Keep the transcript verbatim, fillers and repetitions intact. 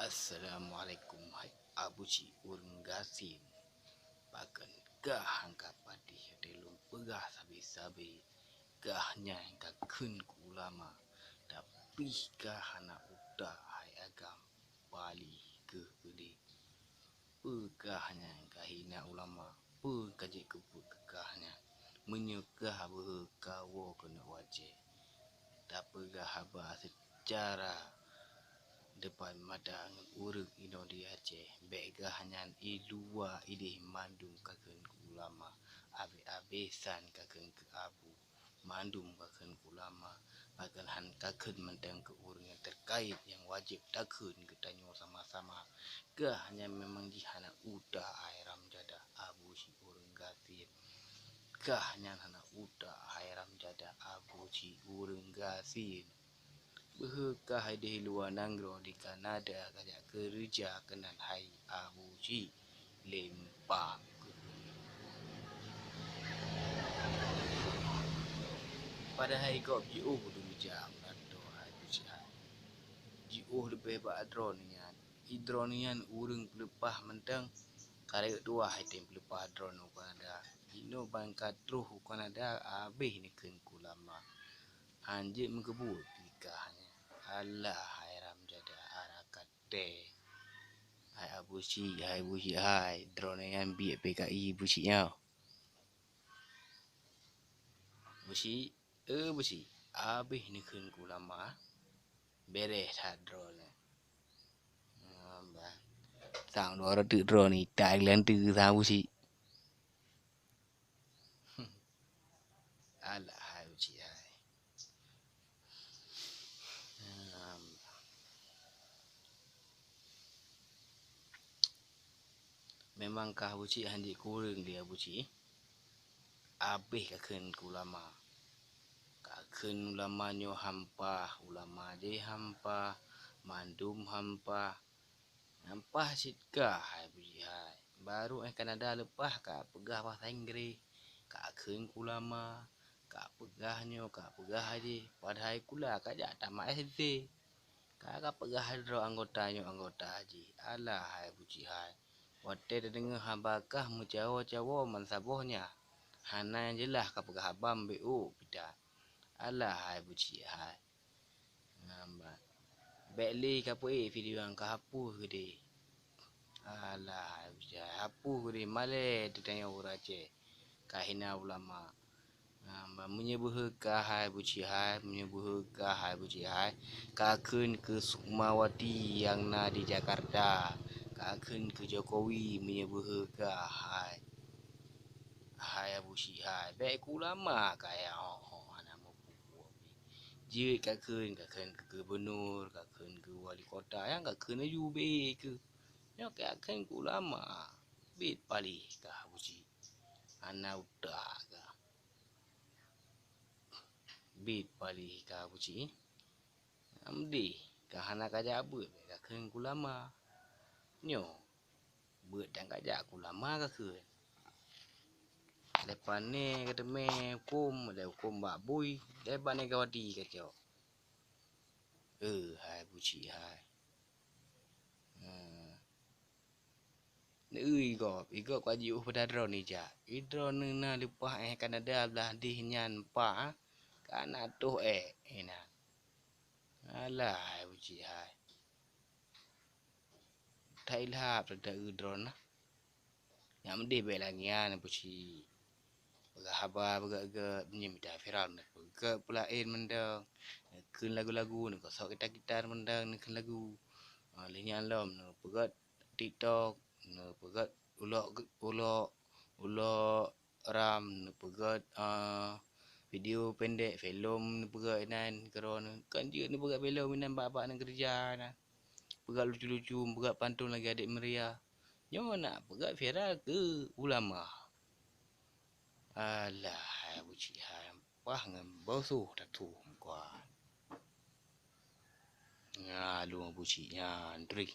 Assalamualaikum, hai Abu Cik ureuëng gasien. Pakon kah hana ka patéh lôn peugah sabe-sabe, kah nyan ka kheun keu ulama, tapi kah hana utak hai agam, paléh keuh keudeh. Peue kah nyan ka hina ulama? Peue ka jeuet keu buet keu kah nyan? Meunyoe kah beuhe kawoe keuneuk u Aceh, tapeugah haba seucara depan mata ngon ureuëng inong di Aceh, bék kah nyan i luwa ideh mandum ka kheun keu ulama, abéh-abésan ka kheun keu abu. Mandum ka kheun keu ulama, bahkan han ka kheun mantong keu ureuëng nyang terkait nyang wajéb takheun geutanyoe sama-sama. Kah nyan memang jih hana utak hai ramjadah Abu Cik ureuëng gasien. Kah nyan hana utak hai ramjadah Abu Cik ureuëng gasien. Beuhe kah ideh luwa nanggroe di Kanada kajak keureuja keunan hai Abu Cik lempang. Padahai gob jiôh dum jam natoe hai Abu Cik hai. Jiôh leubeh bak droeneuh nyan. I droeneuh nyan ureuëng peuleupah mantong, ka rayeuk tuwah item peuleupah droeneuh u Kanada. Inoe ban ka troh u Kanada abéh neukheun keu ulama. Han jeuet meukeubut nikah nyan. Alah hai ramjadah ara katée. Hai Abu Cik, hai Abu Cik hai, droeneuh nyan biet P K I Abu Cik nyoe. Abu Cik, eh Abu Cik, abéh neukheun keu ulama. Beres that droeneuh. Sang dua ratus droeneuh itai lanteu sang Abu Cik. Alah hai Abu Cik hai. Memang kah Abu Cik han jeuet kureueng lé Abu Cik. Abéh ka kheun keu ulama. Ka kheun ulama nyoe hampah, ulama jih hampah, mandum hampah. Hampah cit kah hai Abu Cik hai. Baru eh Kanada leupah ka peugah bahasa Inggris, ka kheun keu ulama, ka peugah nyoe, ka peugah jih, padahai kula ka jak tamat S D. Ka, ka peugah droe anggota nyoe anggota jih. Alah hai Abu Cik hai. Watée tadeungoe haba kah meucawo-cawo mansaboh nyan, hana nyang jeulaih ka peugah haba mbek ôk pita. Alah hai Abu Cik hai. Nyan ban. Bék lé ka peuék video nyan ka hapus keudeh. Alah hai Abu Cik hai, hapus keudeh malée teutanyoe ureuëng Aceh. Ka hina ulama. Meunyoe beuhe kah hai Abu Cik hai, meunyoe beuhe kah hai Abu Cik hai, ka kheun keu Sukmawati nyang na di Jakarta, ka kheun keu Jokowi meunyoe beuhe kah hai, hai Abu Cik hai. Bék keu ulama kah ya, ho-ho hana meupuwoe. Jeuet ka kheun, ka kheun keu gubunur, ka kheun keu wali kota, nyang ka kheun laju bék keu. Nyoe ka kheun keu ulama, biet paléh kah Abu Cik. Hana utak kah. Biet paléh kah Abu Cik. Amdeh ka hana ka jak beuet, ka kheun keu ulama. Nyoe beuet dan ka jak keu ulama ka kheun. Leupah nyoe ka teumé huköm, ada huköm bak bui, leupah nyoe ka wadi ka cok. Eh hai Abu Cik hai. Hmm. Neu i gob, i gob ka jiôh pada droe ni jak. I droe ni na leupah eh Kanada blah dih nyan pa, ka na toh eh inan. Alah hai Abu Cik hai. That ilhab tada eu droe na. Nyak meudeh bék lagée nyan Abu Cik. Peugah haba peugét-gét, meunyoe mita viral na peugét peulaén mantong, neukheun lagu-lagu, neukosok gitar-gitar mantong neukheun lagu. Ah, lheueh nyan lom neupeugét TikTok, neupeugét ulok, ulok, ulok ram, neupeugét, ah, video pendek, filem neupeugét inan keudroe nyoe. Kan jeuet neupeugét filem inan bak-bak neukeureuja na. Peugét lucu-lucu, peugét pantun lagée Adik Meuria. Nyoe na peugét viral keu ulama. Alah hai Abu Cik hai, pah ngon bosoh tatuh muka. Ngalung Abu Cik nyan trih.